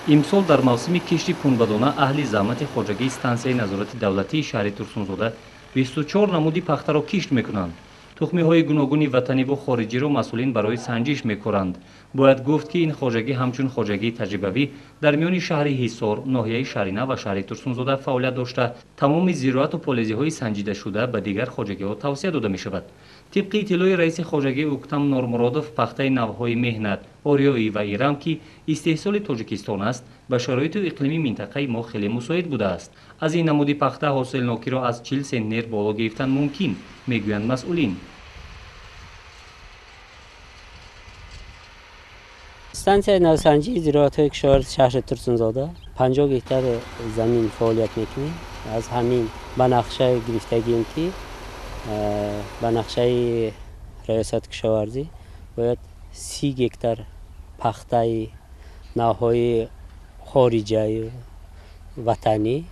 Имсол дар мавсими кишти пунбадона аҳли заҳмати хоҷагии стансияи назорати давлатии шаҳри Турсунзода 24 намуди пахтаро кишт мекунанд. Тухмиҳои гуногуни ватаниву хориҷиро масъулин барои санҷиш мекоранд. Бояд гуфт, ки ин хоҷагӣ ҳамчун хоҷагии таҷрибавӣ дар миёни шаҳри Ҳисор, ноҳияи Шаҳринав ва шаҳри Турсунзода фаъолият дошта, тамоми зироату полезиҳои санҷидашуда ба дигар хоҷагиҳо тавсия дода мешавад. Тибқи иттилои раиси хоҷагии Уктам Нормуродов, пахтаи навъҳои меҳнат, ориёӣ ва ирам, ки истеҳсоли Тоҷикистон аст, ба шароиту иқлими минтақаи мо хеле мусоид будааст. Аз ин намуди пахта ҳосилнокиро аз 40 сентнер боло гирифтан мумкин, мегӯянд масъулин. Стансияи навсанҷии зироатҳои кишоварзи шаҳри Турсунзода 50 гектар замин фаъолият мекунем. Аз ҳамин ба нақша гирифтагием, ки ба нақшаи раёсати кишоварзӣ бояд 30 гектар пахтаи навъҳои хориҷаю ватанӣ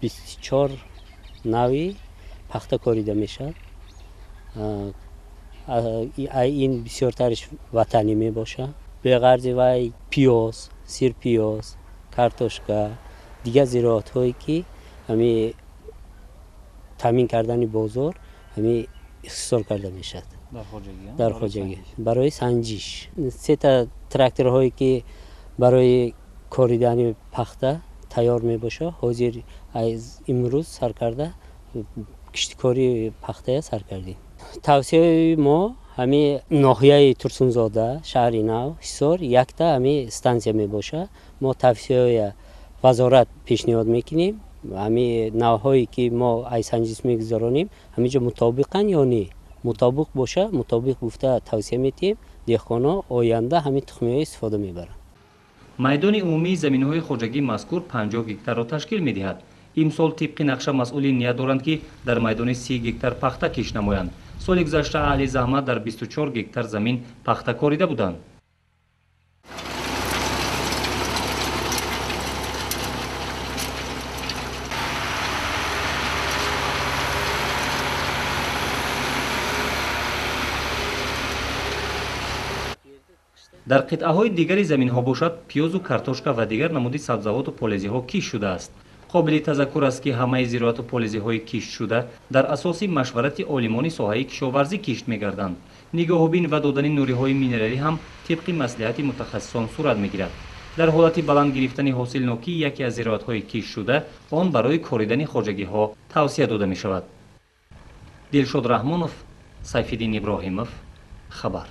24 нави пахта корида мешавад. Ин бисёртариш ватанӣ мебошад. Беғарзи вай пиёз, сирпиёз, картошка, дигар зироатҳое, ки ҳами таъмин кардани бозор ҳами ихтисор карда мешавад. Дар хоҷагӣ барои санҷиш сета тракторҳое, ки барои коридани пахта тайёр мебошад, ҳозир аз имрӯз сар карда киштикории пахтая сар кардем. Тавсияи мо ҳами ноҳияи Турсунзода, шаҳри Нав, Ҳисор якта ҳами стансия мебошад. Мо тавсияя вазорат пешниҳод мекунем. Ҳами навъҳое, ки мо ай санҷиш мегузаронем, ҳаминҷо мутобиқанд ё не, мутобиқ боша, мутобиқ гуфта тавсия медиҳем. Деҳқонҳо оянда ҳамин тухмиҳо истифода мебаранд. Майдони умумии заминҳои хоҷагии мазкур 50 гектарро ташкил медиҳад. Имсол тибқи нақша масъулин ният доранд, ки дар майдони 30 гектар пахта кишт намоянд. Соли гузашта аҳли заҳмат дар 24 гектар замин пахта корида буданд. Дар қитъаҳои дигари заминҳо бошад, пиёзу картошка ва дигар намуди сабзавоту полезиҳо кишт шудааст. Қобили тазаккур аст, ки ҳамаи зироату полезиҳои киштшуда дар асоси машварати олимони соҳаи кишоварзӣ кишт мегарданд. Нигоҳубин ва додани нуриҳои минералӣ ҳам тибқи маслиҳати мутахассисон сурат мегирад. Дар ҳолати баланд гирифтани ҳосилнокии яке аз зироатҳои киштшуда, он барои коридани хоҷагиҳо тавсия дода мешавад. Дилшод Раҳмонов, Сайфиддин Иброҳимов, хабар.